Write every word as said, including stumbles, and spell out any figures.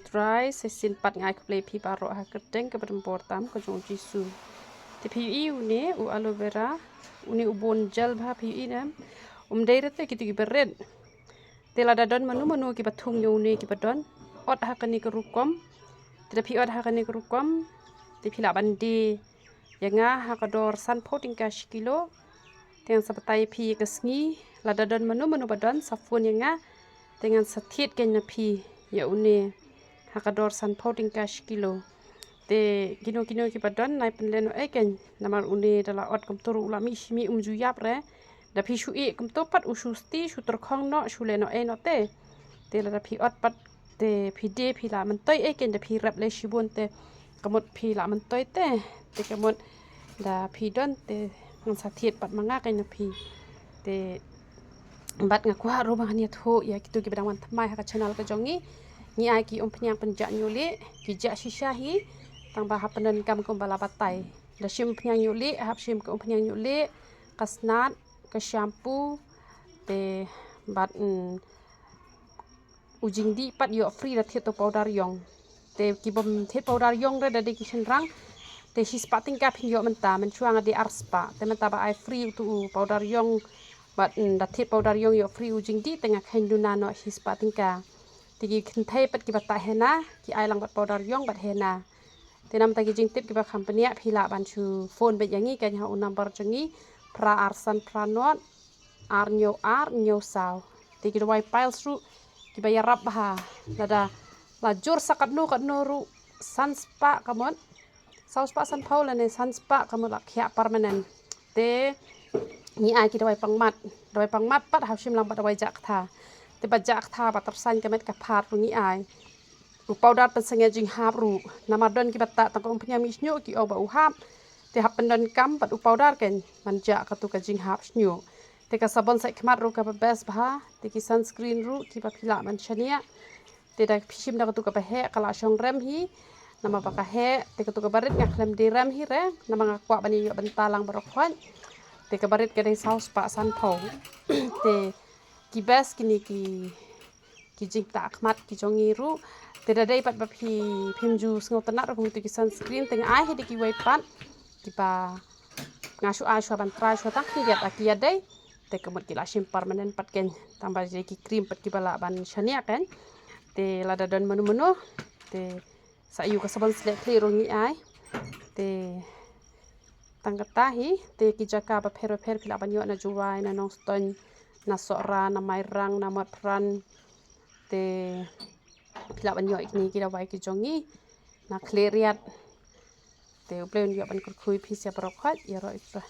Trai, sa shisien pat nga ai khublei phi baroh ha ka kyrteng kaba donbor tam ka jong u Jisu. Te phi ïohi une u aloe vera, une u bun gel bha phi ïohi ne em. Um dei re te kito kiba rit. Te lada don mano mano kiba thung ïa une kiba don, ot ha kane ka rukom. Te da phi ot ha kane ka rukom, te phi lah ban die ïa nga ha ka dor sanphew tyngka shi kilo. Te ngan sa batai ïa phi ïa ka sngi, lada don mano mano ba don sa phone ïa nga. Te ngan sa thied kein na phi ïa une ha ka dor sanphew tyngka shi kilo. Te kino kino kiba don nai pynlehnohei kein, namar une da la ot kumto ruh u la mih shi mih, um ju ïap re. Da phi shu ïeh kumto pat u shu sti, shu tyrkhong noh, shu lehnohei noh te. Te lada phi ot pat te phi die phi lah myntoi ei kein, da phi rep lei shibun te ka mut phi lah myntoi te. Te ka mut da phi don te ngan sa thied pat ma nga kein na phi. Te bad nga kwah ruh ba ngan ïathuh ïa kito kiba dang wan thymmai ha ka channel ka jong ngi. Ngi ai ki umphniang pynjah ñiuh lieh, ki jah shisha hi. Tang ba hap pyndonkam kumba la batai. Da shim umphniang ñiuh lieh, hap shim ka umphniang ñiuh lieh, ka snat, ka shampoo, te bad, mm, u jingdih pat ïoh free da thied to powder ïong. Te ki bym thied powder ïong re da dei ki shynrang. Te shispah tyngka phin ïoh mynta, mynshuwa nga die arspah. Te mynta ba ai free uto u powder ïong bad, mm, da thied powder ïong ïoh free u jingdih, te nga kheiñ duna noh shispah tyngka. Te ki kynthei pat kiba tah henna, ki ai lang bad powder ïong bad henna. Te namar ta ki jingtip kiba kham bniah phi lah ban shu phone beit ïa ngi kein ha u number jong ngi, phra ar san phra nod, ar hynñiew ar hynñiew saw. Te ki dawai piles ruh kiba ïarap bha, lada la jur sa katno katno ruh, san spah ka mut, saw spah sanphew lane san spah ka mut la khiah permanent. Te ngi ai ki dawai pangmat, dawai pangmat pat hap shim lang bad dawai jah ktha. Te bad jah ktha bad tyrsaiñ ka met ka phad ruh ngi ai. U powder pynsangeh jinghap ruh, namar don kiba tah tang ka umphniang mih shñiuh ki ong ba u hap. Te hap pyndonkam bad u powder kein ban jah kato ka jinghap shñiuh. Te ka sabon sait khmat ruh kaba best bha, te ki sunscreen ruh kiba phi lah ban shaniah. Te da phi shim da kato kaba heh ka la shong rem hi. Namar ba ka heh, te kato kaba rit nga khlem die rem hi re, namar nga kwah ban ïoh bynta lang baroh khoit. Te kaba rit ka dei saw spah sanphew. Te ki best kine ki ki jingtah khmat ki jong ngi ruh. Te da dei pat ba phi, phim ju sngewtynnat ruh kum kito ki sunscreen, te nga ai hi da kiwei pat kiba nga shu ai shuwa ban try shuwa tang khyndiat, a ki ïadei. Te ka mut ki la shim permanent pat kein, tang ba dei ki cream pat kiba lah ban shaniah kein. Te lada don mano mano te sa ïoh ka sabon slek khlieh ruh ngi ai. Te tang kata hi, te ki jaka bapher bapher phi lah ban ïoh na Jowai, na Nongstoiñ, na Sohra, na Mairang, na Motphran. Te phi lah ban ïoh ïa kine ki dawai ki jong ngi na Khliehriat. Te U Blei un ïoh ban kyrkhu ïa phi sha baroh khoit, ïaroh ïa phi.